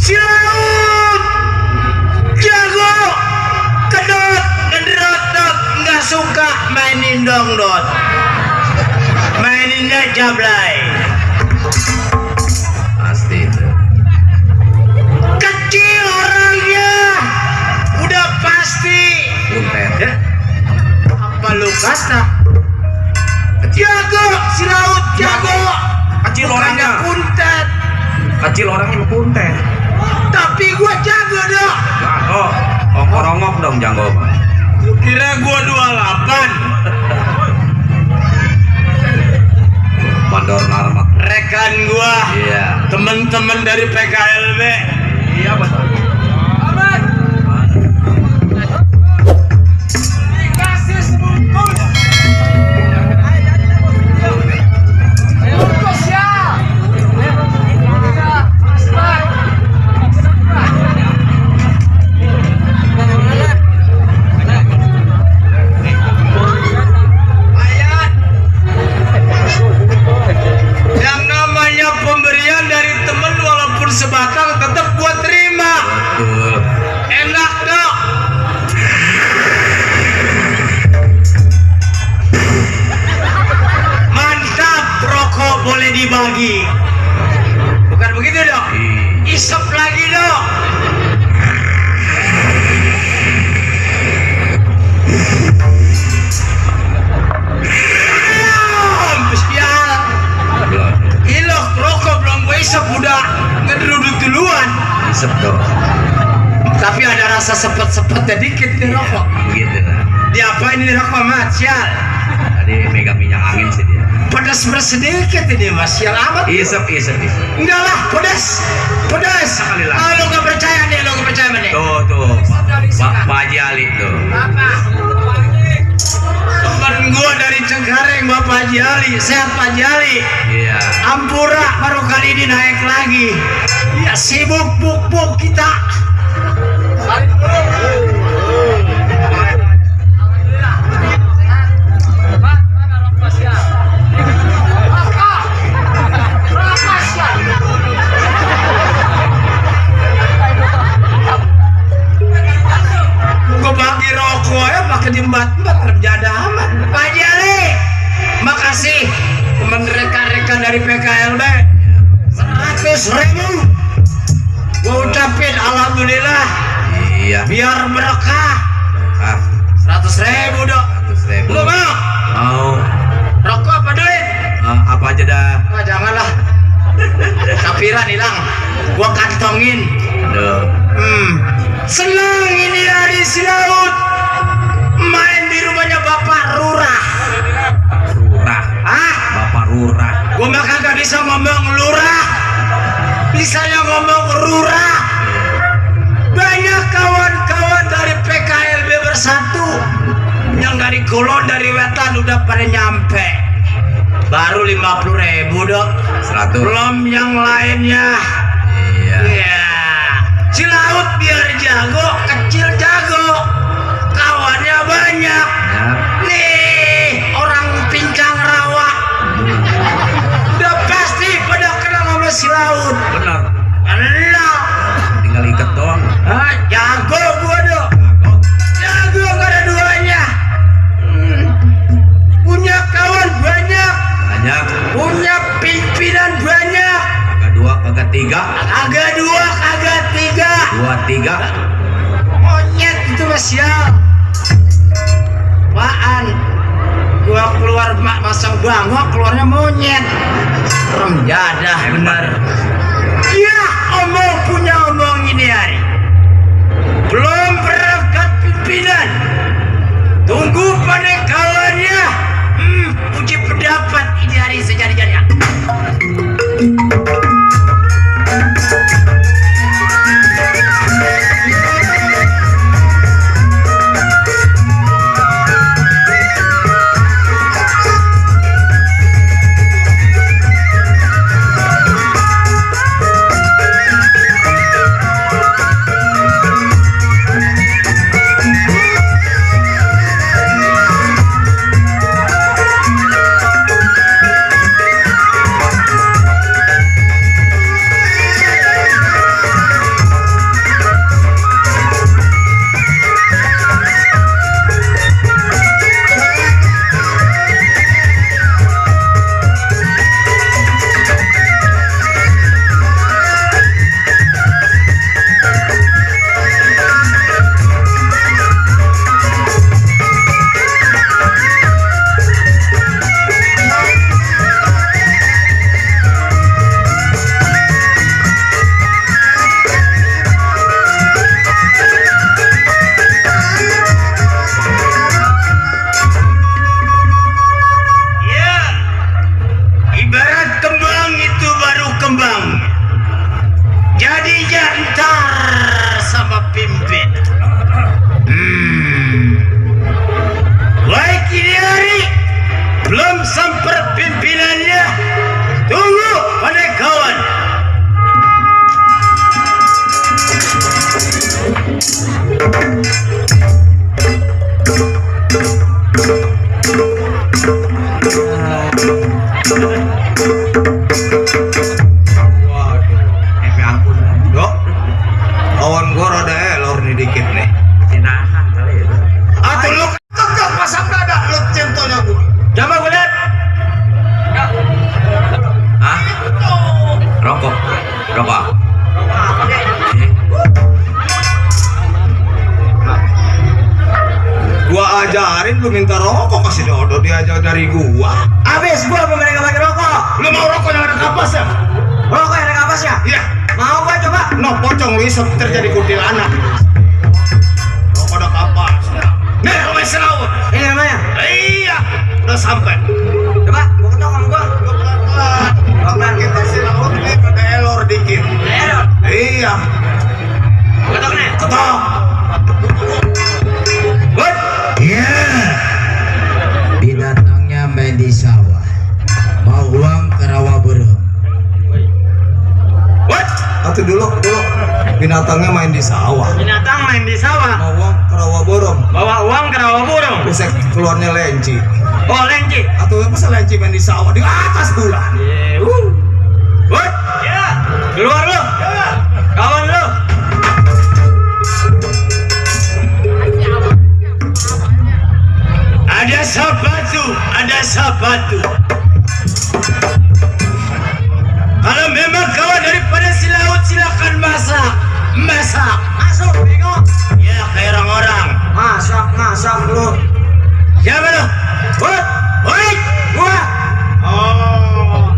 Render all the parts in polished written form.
Si Laut jago kedot ngederot-dot, nggak suka mainin dongdot, maininnya jablay. Pasti itu. Kecil orangnya udah pasti. Punten. Ya? Apa lu kata? Jago si Laut jago. Kecil orangnya. Punten. Kecil orangnya punten. Tapi gua jago dong. Oh, korongok dong jago. Lu kira gua 28? Mandor Narmak. Rekan gua. Iya. Teman-teman dari PKLB. Iya betul. Yang namanya pemberian dari temen walaupun sebatang tetap gua terima. Betul. Enak dong. Mantap, rokok boleh dibagi. Bukan begitu dong? Isep lagi dong. Sial. Ilok rokok belum gue isep udah ngeduduk duluan. Isep dong. Tapi ada rasa sepet-sepetnya dikit nih rokok. Begitu lah. Diapain ini rokok mat sial? Tadi megang minyak angin sih dia. Pedas sedikit ini mas, sial amat. Isep. Enggak lah, pedas. Sekali lagi. Ah, lo nggak percaya nih, lo nggak percaya nih. Tuh. Pak Haji Ali tuh. Temen gua dari Cengkareng, Bapak Haji Ali, sehat Pak Haji Ali. Iya. Ampura baru kali ini naik lagi. Ya sibuk buk kita. Gua bagi rokok ya pakai dimbat-mbat terjada amat. Pak Haji Ali, makasih teman rekan-rekan dari PKLB. 100.000 gua ucapin alhamdulillah. Iya. Biar berkah. 100.000 dong. 100.000. Lu mau? Mau. Rokok apa duit? Apa aja dah. Ah, janganlah. Kapiran hilang. Gua kantongin. Aduh. Senang ini hari si Laut main di rumahnya Bapak Lurah. Lurah. Bapak Lurah. Gua mah kagak bisa ngomong lurah, bisanya ngomong lurah. Banyak kawan-kawan dari PKLB bersatu yang dari Kulon, dari Wetan udah pada nyampe. Baru 50.000 dok. 100. Belum yang lainnya. Iya. Ya, si Laut biar jago, kecil jago, kawannya banyak. Ya. Nih orang pincang rawa, udah pasti pada kenal sama si Laut. Benar. Kenal. Tinggal ikat doang. Jago gua dong. Jago gak ada duanya. Punya kawan banyak. Punya pimpinan banyak. Kagak 2, kagak 3. Kagak 2, kagak 3. 2, 3. Monyet itu mas ya. Apaan? Gua keluar masang bangok, keluarnya monyet. Serem jadah benar. Ya omong punya omong ini hari. Belum berangkat pimpinan. Tunggu pada kawannya. Uji pendapat ini hari sejadi-jadinya. diantar sama pimpin. Baik, ini hari belum sampai pimpinannya. Tunggu pada kawan. Kawan gua rada elor nih dikit nih. Cinahan kali ya. Atuh lu kekeh pasang dada lu centonya gua. Coba gua lihat. Hah? Rokok. Rokok. Gua ajarin lu minta rokok, kasih dodo diajar dari gua. Habis gua mau mereka pakai rokok. Lu mau rokok yang ada kapasnya? Rokok yang ada kapasnya? Iya. Mau gua coba. No, pocong lu isep terjadi kuntilanak. Rokok ada kapasnya. Nih, rumah selaut. Ini namanya? Iya, udah sampai. Coba, gua ketok sama gua. Rokok kita selaut ini ada elor dikit. Elor? Iya. Ketok nih. Ketok. What? Ya, binatangnya main di sawah, mau uang ke rawa burung. What? Atau dulu binatangnya main di sawah. Binatang main di sawah, Mau uang ke rawa borong. bawa uang ke rawa burung. Bisa keluarnya lenci. Oh, lenci. Atau masa lenci main di sawah di atas bulan. What? Ya, keluar lu. Kawan lu. Ada sabatu. Kalau memang kawan daripada si laut silakan masak. Masuk, bego. Ya kayak orang-orang. Masak lu. Siapa lu? What? Woi, Gua. oh.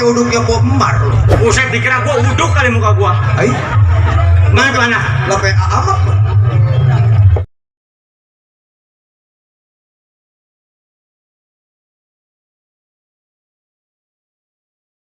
uduknya bombar lu. Buset, dikira gua uduk kali muka gua. Ai, Mana tuh anak? lah kayak amat lu.